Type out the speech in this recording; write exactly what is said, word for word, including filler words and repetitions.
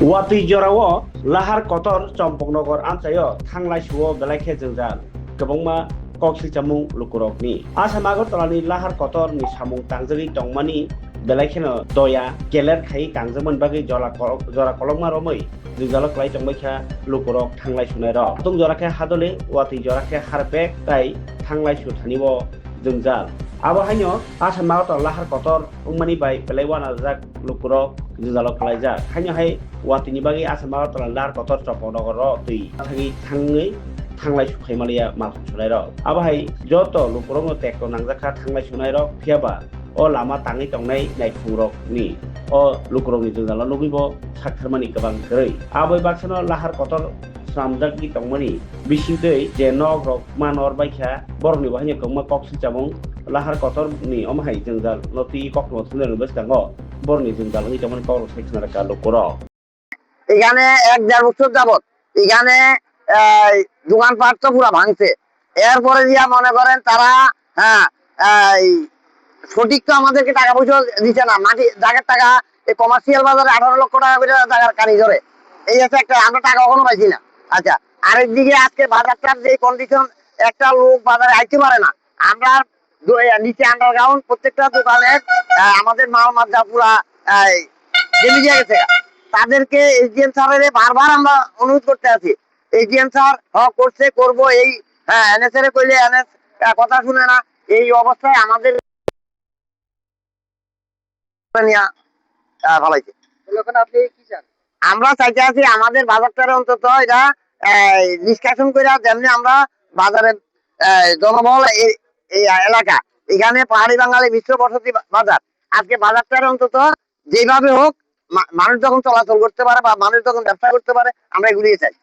Watwi jorao Lahar Kotor Chompoknogor amchaio thanglai suo belai khe jwngjal kwbangma kok silchamung lukurokni. Assam Agartala ni Lahar Kotor ni samung tangjagwi tongmani belai kheno doya keler khai tangjakmani bagwi jora kolok-, jora kolokma romwi jwngjalo kwlai tongbai kha lukurok thanglai sunai rok. Hatung jora khe hadole watwi jora khe harbek tai thanglai su thani o jwngjal. Abo haino Assam Agartala Lahar Kotor wngmani bai belai uanajak lukurok jwngjalo kwlaijak. Haino hai watwini bagwi Assam Agartala Lahar Kotor Chompoknogor o twi thangwi thangwi thanglai su khai maliya malkhung sunai rok. Abo hai joto lukurokno tekto nangjak kha thanglai sunai rok, phiya ba o lama tangwi tongnai naikhungrokni o lukurokni jwngjalo nugwi bo saktharmani kwbang kwrwi. Aboni baksano Lahar Kotor swnamjakgwi tongmani bisingtwi je nok rok ma nor bai kha, borokni bo haino kwbangma kok silchamung Lahar Kotor ni omo hai jwngjal no twi koktwma thumnairokni bwskango borokni jwngjal wngwi tongmani kok rok sai khna rwkha lukurok. এখানে এক দেড় বছর যাবত এখানে এই দোকানপাট তো পুরা ভাঙছে। এরপরে দিয়া মনে করেন তারা, হ্যাঁ, এই সঠিক তো আমাদেরকে টাকা পয়সা দিচ্ছে না, মাটি জায়গার টাকা এই কমার্শিয়াল বাজারে আঠারো লক্ষ টাকা করে জায়গার কানি ধরে। এই আছে একটা, আমরা টাকা এখনো পাইছি না। আচ্ছা, আরেকদিকে আজকে বাজারটার যে কন্ডিশন, একটা লোক বাজারে আইতে পারে না। আমরা দো-, এ, নিচে আন্ডারগ্রাউন্ড প্রত্যেকটা দোকানে, আহ, আমাদের মাল মাদ্দা পুরা, আহ, জেলে দিয়ে গেছে। তাদেরকে এসডিএম স্যারের বারবার আমরা অনুরোধ করতে আছি, এসডিএম স্যার হক করছে, করবো, এই, হ্যাঁ, এনএসএর কইলে এনএস, আহ, কথা শুনে না। এই অবস্থায় আমাদের নিয়ে, আহ, ফালাইছে। তাহলে এখন আপনি কি চান? আমরা চাইতে আছি আমাদের বাজারটারে অন্তত এটা, আহ, নিষ্কাশন করে যেমনি আমরা বাজারে, আহ, জনবহুল এই, এই এলাকা, এখানে পাহাড়ি বাঙালি মিশ্র বসতি বা-, বাজার, আজকে বাজারটারে অন্তত যেভাবে হোক মা-, মানুষ যখন চলাচল করতে পারে বা মানুষ যখন ব্যবসা করতে পারে, আমরা এগুলিয়ে চাই।